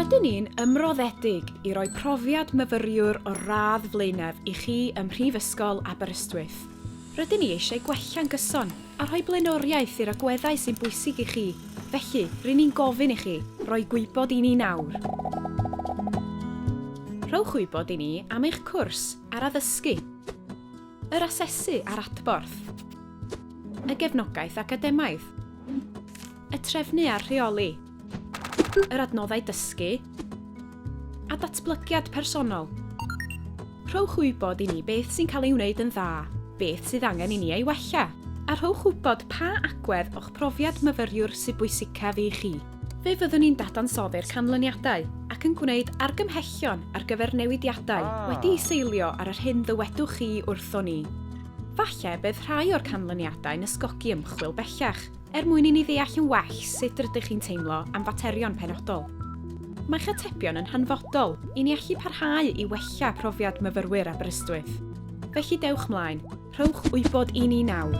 Rydyn ni'n ymroddedig i roi profiad myfyriwr o'r radd flaenaf i chi ym Mhrifysgol Aberystwyth. Rydyn ni eisiau gwella'n gyson a rhoi blaenoriaeth i'r agweddau sy'n bwysig i chi, felly ry'n ni'n gofyn i chi roi gwybod i ni nawr. Rhowch wybod i ni am eich cwrs ar addysgu, yr asesu a'r adborth, y gefnogaeth academaidd, y trefnu a'r rheoli, yr adnoddau dysgu, a datblygiad personol. Rhowch wybod i ni beth sy'n cael ei wneud yn dda, beth sydd angen i ni ei wella, a rhowch wybod pa agwedd o'ch profiad myfyriwr sydd bwysicaf i chi. Fe fyddwn ni'n dadansoddi'r canlyniadau ac yn gwneud argymhellion ar gyfer newidiadau wedi'u seilio ar yr hyn ddywedwch chi wrthon ni. Falle bydd rhai o'r canlyniadau'n ysgogi ymchwil bellach, er mwyn i ni ddeall yn well sut rydych chi'n teimlo am faterion penodol. Mae'ch atebion yn hanfodol i ni allu parhau i wella profiad myfyrwyr Aberystwyth. Felly dewch mlaen, rhowch wybod i ni nawr!